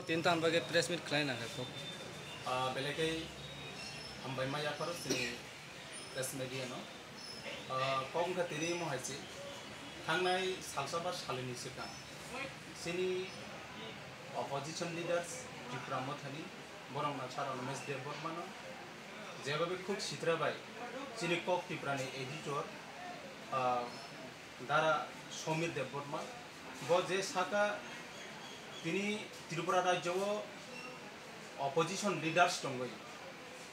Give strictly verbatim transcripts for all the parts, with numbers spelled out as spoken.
Tini tamo bagwi press meet khlai nangkha kok. Ah, belai khe hambai ma yapharo chini press media no. Ah, kok wngkha tini omo hai se, thangnai salsa ba salini swkang chini opposition leaders Tipra Mothani, borok no Sir Animesh Debbarma no jeba bai khuk sitra bai chini Kok Tipra ni editor, ah, Dara Somir Debbarma, bo je saka tini Tripura rajyo o opposition leaders tongwi,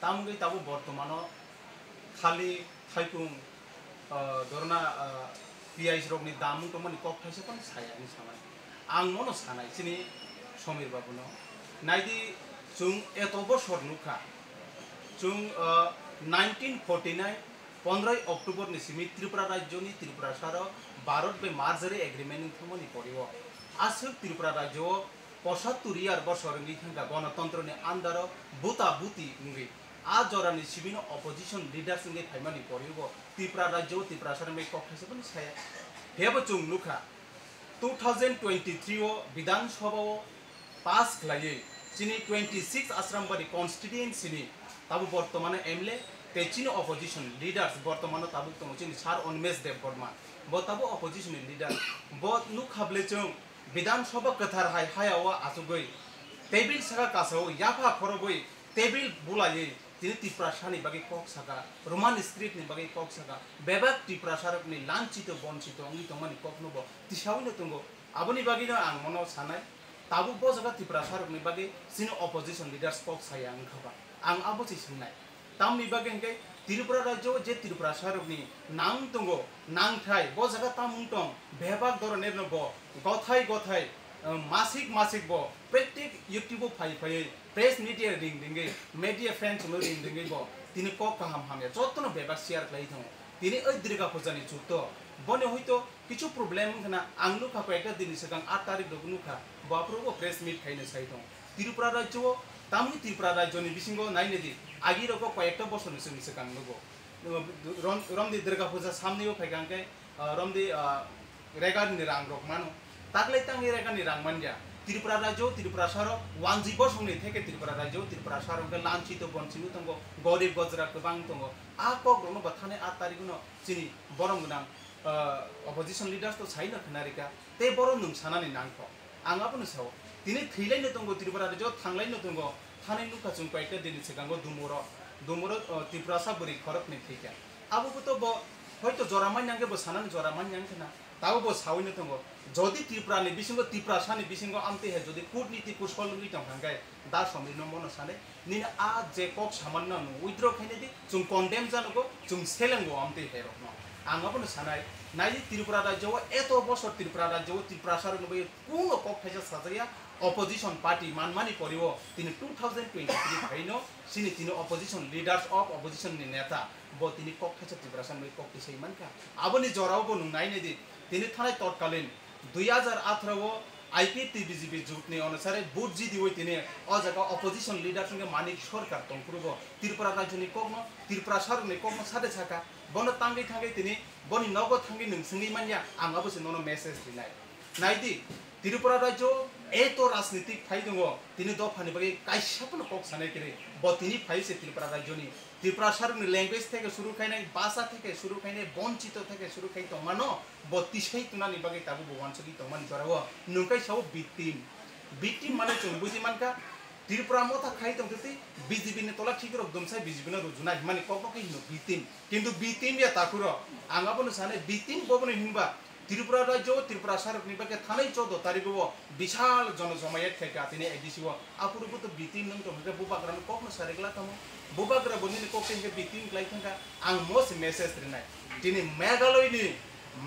tamgwi tabuk bortomano khali thaipung, ah, dorna, ah, P I C rokni damung tongmani kok thaisa phano saya hinwi sanai. Ang mono sanai chini Somir babuno. Naidi, chwng eto bosor nukha, chwng, ah, nineteen forty nine pondroi October ni simi Tripura rajyoni Tripura saro Bharat bai merger agreement wngthangmani poriwo aswk Tripura rajyo o posattur year bosor wngwi thangkha gonotontro ni under o buta buti wngwi. A jora ni simi no opposition leaders wngwi phaimani poriwo Tripura rajyo o Tripura saro bai kok thaisa phano saya. Phiyabo chwng nukha two thousand twenty three o Bidhan Sabha o pass khlaiwi chini twenty six Asrambari constituency ni tabuk bortomano M L A tei chini opposition leaders bortomano tabuk tongo chini Sir Animesh Debbarma, bo tabuk opposition ni leader. Bo nukha bwle chwng Bidhan Sabha kwthar hai haya o achugwi table saka kasao yapha khorogwi table bulaiwi tini Tiprasani bagwi kok saka, Roman script ni bagwi kok saka, bebak Tiprasarokni lanchito bonchito wngwi tongmani kokno bo tisawino tongo. Aboni bagwino ang mono sanai, tabuk bo jaga Tiprasarokni bagwi chini opposition leaders kok saya wngkha ba? Ang abo se swngnai. Tamni bagwi hwnkhe Tripura rajyo o je Tiprasarokni nang tongo, nangthai, bo jaga tamung tong, bebak doronerno bo gothai gothai, eh, masik masik bo praktiyek YouTube o phai phaiwi press media ring ringwi, media friends no ring ringwi bo tini kok kaham hamya jotono bebak share khlai thango. Tini oi Durga Puja ni chutto, boni hoito kichu problem wngkha na, ang nukha koyekta dini swkang aat tarik rok nukha, bo aphuru bo press meet khaina sai tong. Tripura rajyo o, tamni Tripura rajyo ni bisingo naina di, agi rogo koyekta bosor ni swkang swkang nugo. Rom-, romdi Durga Puja samni o phaikha hwnkhe, ah, romdi, ah, Regar ni rang rok mano. Taklai tangwi regar ni rang manya. Tripura rajyo, Tripura saro, wanji bosong ni theke Tripura rajyo, Tripura saro hwnkhe lanchito bonchito tongo, gorib gojra kwbang tongo. A kok rokno bo thani aat tarik no chini borom gwnang, ah, opposition leaders to sai no khna rika. Tei borom nwng sanani nangkho. Ang abono sao. Tini thwilaino tongo Tripura rajyo, thanglaino tongo. Thani nukha chwng koyekta dini swkango Dumuro. Dumuro, ah, Tiprasa bwrwi khoroknwi thwikha. Abo bo to bo hoito jora manya hwnkhe bo sanani jora manya wngkha na. Tabo bo saui no tongo, jodi Tripura ni bisingo, Tiprasa ni bisingo amtwi hai jodi kutniti kusol wngwi tong kha hwnkhe, da Somir no bono sanai, nini a je kok saman no nwng withdraw khaina di, chwng condemn janogo, chwng selengo amtwi hai rok no. Ang abono sanai, naidi Tripura rajyo o eto bosor Tripura rajyo o Tiprasa rok no bai kuno kok thaisa sajaya, opposition party manmani poriwo tini two thousand twenty three phaino chini tini opposition leaders of opposition ni neta bo tini kok thaisa Tiprasa ni bai kok tisai mankha. Aboni jorao bo nwng naina di, tini thanai totkalin dui hajar atharo o I P F T B J P jotni onusare vote jidiwi tini o jaga opposition leader hwnkhe Manik Sarkar tongphuru bo Tripura rajyoni kokno, Tripura sarokni kokno sade saka. Bono tangwi thangwi tini boni nogo thangwi nwng swngwi manya, ang abo se nono message rinai. Naidi, Tripura rajyo eto rajnitik phai tongo, tini dophani bagwi kaisa phano kok sanai kwrwi. Bo tini phai se Tripura rajyoni Tiprasa rokni language theke suru khainai, bhasha theke suru khainai, bonchito theke suru khai tongmano, bo tisai tunani bagwi tabuk bo wansugwi tongmani jorao nwng kai sao victim. Victim mane chwng buji mankha, Tripura motha khai tongtwi B J P ni tola khikrok dumsai B J P no rujuna himani kokno khe hino victim. Kintu victim ya takhuro, ang abono sane victim bobono hinba Tripura rajyo, Tripura sarokni bagwi thanai choudo tarikgo bisal jono jomayat khaikha tini A D C o. Aphuru bo to victim nwng tong hwnkhe bubagrano kokno sari glak tamo. Bubagra bo nini kok hwnkhe victim klai thangkha. Ang mo se message rinai. Tini Meghalaya ni,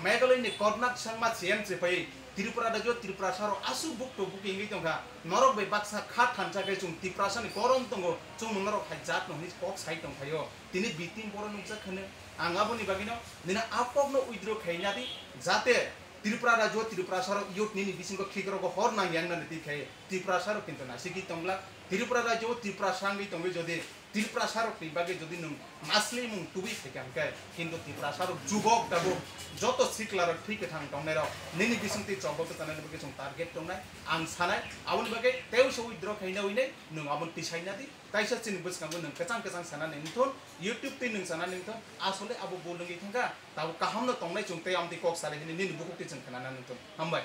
Meghalaya ni Konrad Sangma C M se phai Tripura rajyo, Tripura saro aswk bukto buki wngwi tongkha. Norok bai baksa kha thansa khe chwng Tiprasa ni koron tongo, chwng norok hai jat no hwnwi kok sai tongkhaio. Tini victim borok nukjak hwno. Ang aboni bagwino nini a kokno withdraw khaina di, jate Tripura rajyo, Tripura sarok youth nini bisingo khikrogo hor nang yang nani twi khai Tripura sarok kintu naisiki tongla. Tripura rajyo o Tiprasa wngwi tongwi jodi Tiprasa rokni bagwi jodi nwng maslimung tubui phaikha hwnkhe, kintu Tiprasa rok jubok tabuk joto sikla rok thwi kwthang tongnai rok nini bisingtwi chobok kwchanani bagwi chwng target tongnai ang sanai. Aboni bagwi tei se withdraw khaina hwnwi nwng aboni tisaina di. Kaisa chini bwskango nwng kwchang kwchang sanani wngthun, YouTube twi nwng sanani wngthun, asole abo bul wngwi thangkha, tabuk kahamno tongnai chwng tei amtwi kok salai hwnwi nini bukhuk twi chwng khnana wngthun. Hambai.